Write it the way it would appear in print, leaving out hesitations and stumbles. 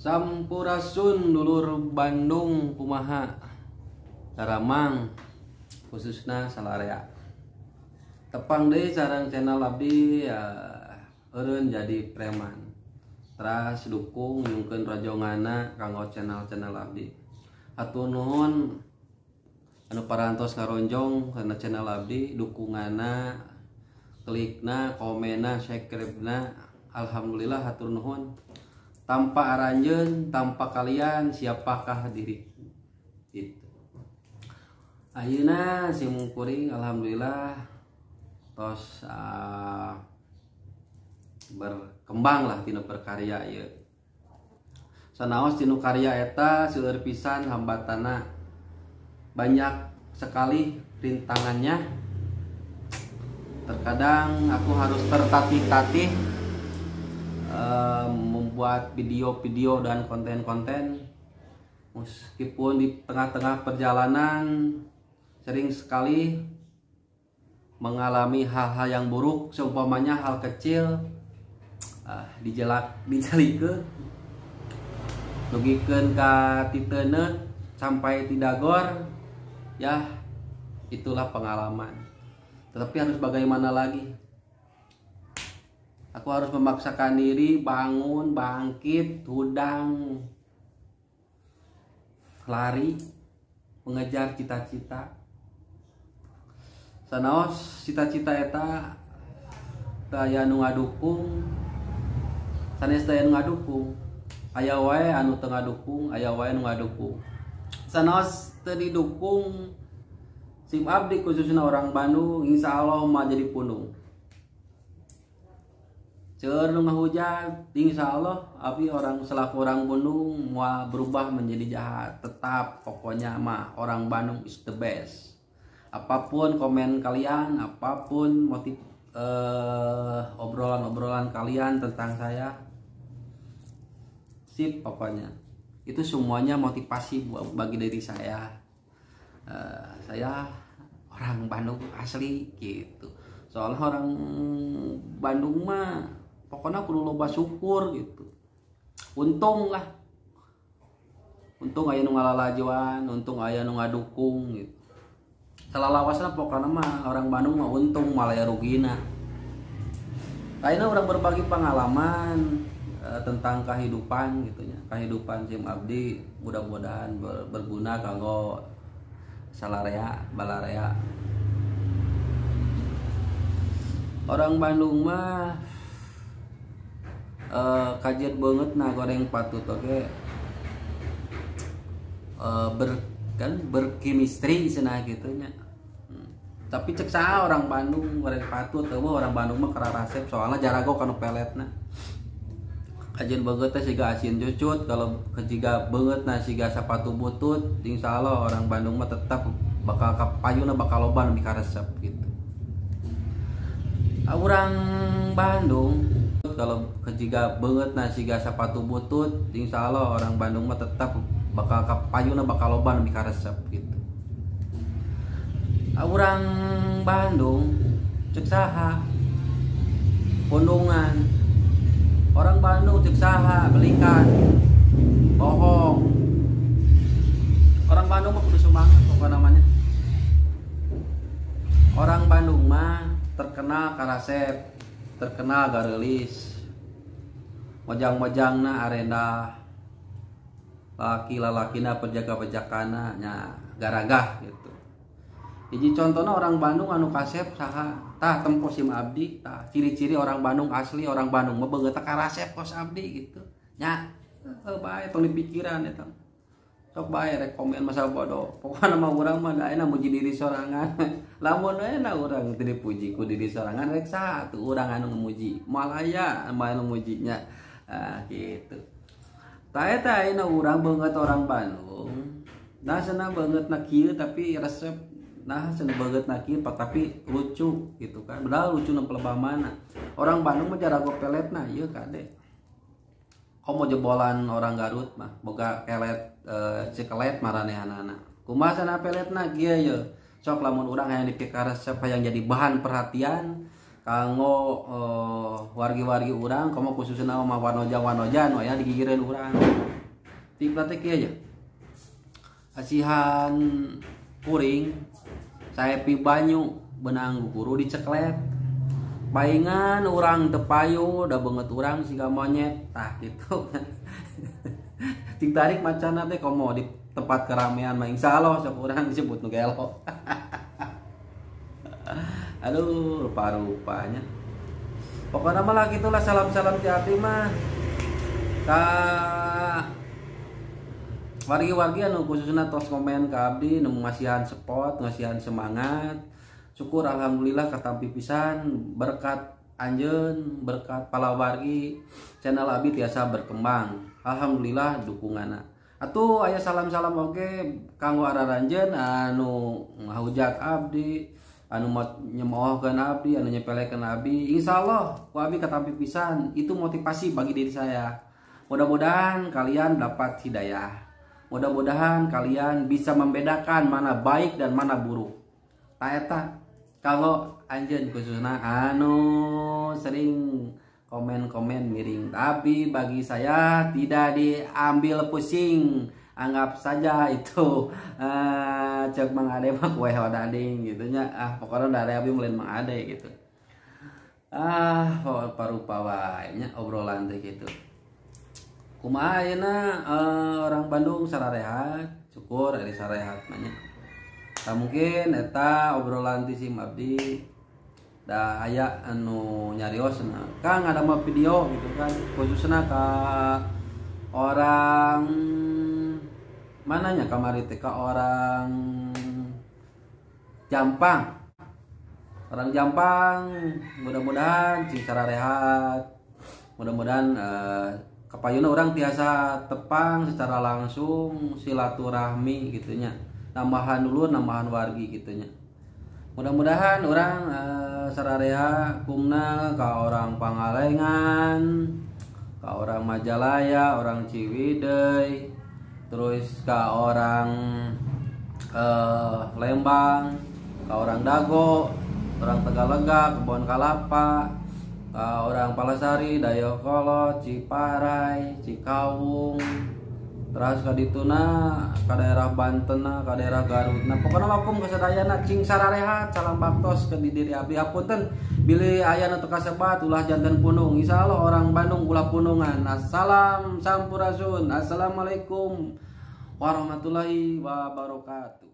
Sampurasun dulur Bandung kumaha daramang khususna salarea. Tepang deui sareng channel abdi eureun jadi preman. Teras dukung nyungkeun rajongana kanggo channel-channel abdi. Hatur nuhun anu parantos ngaronjong kana channel abdi, dukunganna, klikna, komenna, subscribe-na. Alhamdulillah hatur nuhun. Tanpa aranjeun, tanpa kalian siapakah diri gitu. Ayeuna simkuring alhamdulillah tos berkembang lah tina berkarya ieu. Sanaos tinu karya eta seueur pisan hambatanna, banyak sekali rintangannya. Terkadang aku harus tertatih-tatih membuat video-video dan konten-konten, meskipun di tengah-tengah perjalanan sering sekali mengalami hal-hal yang buruk, seumpamanya hal kecil dijelak dijalikeun dugikeun ka titeneut sampai tidagor, ya itulah pengalaman. Tetapi harus bagaimana lagi? Aku harus memaksakan diri bangun, bangkit, hudang, lari, mengejar cita-cita. Sanaos cita-cita eta daya nu ngadukung, sanes daya nu ngadukung, aya wae anu teu ngadukung, aya wae nu ngadukung. Sanaos teu didukung sim abdi khususna orang Bandung, insya Allah mah jadi pundung. Seueur nu ngahujat, insya Allah abdi orang selaku orang Bandung moal berubah menjadi jahat. Tetap pokoknya mah orang Bandung is the best. Apapun komen kalian, apapun motif obrolan-obrolan kalian tentang saya, sip pokoknya. Itu semuanya motivasi bagi diri saya. Saya orang Bandung asli gitu. Soalnya orang Bandung mah pokoknya kudu loba syukur gitu. Untung lah, untung aya nu ngalalajuan, untung aya nu ngadukung gitu. Salalawasna pokoknya mah orang Bandung mah untung malah ya rugina. Ayeuna urang berbagi pengalaman tentang kehidupan gitu nya. Kehidupan sim abdi mudah-mudahan berguna kanggo salarea balarea. Orang Bandung mah kajian banget nah goreng patut oke, kan berkemistri cenah gitu nya. Tapi cek saha orang Bandung goreng patut eueuh orang Bandung mah karasep soalnya jarago kanu peletna. Kajian banget teh siga asin cucut, kalau siga banget nah siga sapatu butut, insyaallah orang Bandung mah tetap bakal kapayuna bakal loba nu mikaresep gitu. Orang Bandung kalau siga banget nah siga sapatu butut, insya Allah orang Bandung mah tetap bakal kapayuna bakal loba nu mikaresep gitu. Orang Bandung cek saha pundungan, orang Bandung cek saha belikan bohong. Orang Bandung mah kudu semangat pokoknya namanya. Orang Bandung mah terkenal karasep, terkenal gareulis, mojang-mojangna arenda, laki-lalakina pejaga-pejakana nya garagah gitu. Hiji contohna orang Bandung anu kasep saha, tah tempo sim abdi, tah ciri-ciri orang Bandung asli, orang Bandung mah beungeut karasep kos abdi gitu. Nya bae tong dipikiran eta. Sok bae rek komen masa bodoh. Pokona mah urang mah da ayeuna muji diri sorangan. Lamun ayeuna urang teu dipuji ku diri sorangan rek saha atuh urang anu muji. Moal aya anu mujinya. Ah gitu. Tah eta ayeuna urang beungeut orang Bandung. Nah cenah beungeutna kieu tapi resep. Nah cenah beungeutna kieu tapi lucu gitu kan. Padahal lucu nu pelebah mana. Orang Bandung mah jarago peletna ieu kade. Komo jebolan orang Garut mah boga kelet cikelet maranehanana. Kumaha cenah peletna kieu ye. Sok lamun urang hayang dipikaresep hayang jadi bahan perhatian Kanggo wargi-wargi urang komo khususna mah wanoja-wanoja nu aya digigireun urang. Tipna teh kieu nya. Asihan kuring saepi banyu benang gukuru diceklet. Paingan urang teu payu da beungeut urang siga monyet tah kitu. Cing tarik macana teh komo di tempat keramaian mah insyaallah sok urang disebut nu gelo. Aduh, rupa-rupanya. Pokoknya malah gitulah, salam-salam ti abdi mah ka wargi-wargi anu khususna tos komen ka abdi nu ngasihan support, ngasihan semangat. Syukur alhamdulillah katampi pisan berkat anjeun, berkat palawargi channel abdi tiasa berkembang. Alhamdulillah dukunganna. Atuh aya salam-salam oge kanggo araranjeun anu ngahujat abdi, anu nyemoohkeun abdi, anu nyepelekeun abdi. Insyaallah ku abdi katampi pisan, itu motivasi bagi diri saya. Mudah-mudahan kalian dapat hidayah. Mudah-mudahan kalian bisa membedakan mana baik dan mana buruk. Tah eta kalau anjeun khususna anu sering komen-komen miring, tapi bagi saya tidak diambil pusing. Anggap saja itu cek Mang Ade mah kue odading gitu nya. Ah pokoknya dari abdi mulai Mang Ade gitu. Ah parupa wae nya obrolan teh gitu. Kumaha ayeuna orang Bandung sararehat, syukur ari sarehat mah nya. Tah mungkin eta obrolan ti sim abdi da aya anu nyariosna. Kang ada mah video gitu kan khususna ka orang mananya kamari teh ka orang Jampang. Orang Jampang mudah-mudahan cing sararehat. Mudah-mudahan kapayuna urang tiasa tepang secara langsung silaturahmi gitu nya. Nambahan dulu, nambahan wargi gitu nya. Mudah-mudahan urang sararea kumna ka orang Pangalengan, ka orang Majalaya, orang Ciwidey, terus ka orang Lembang, ka orang Dago, orang Tegalega, Kebon Kalapa, ka orang Palasari, Dayakolot, Ciparai, Cikawung, terus ka dituna, ka daerah Banten, ka daerah Garut. Nah, pokokna wakum kasadayana cing sararehat, salam baktos ke di diri abdi. Hapunten bilih aya nu teu kasebat ulah janten punung. Insyaallah orang Bandung ulah punungan. Assalam sampurasun. Assalamualaikum warahmatullahi wabarakatuh.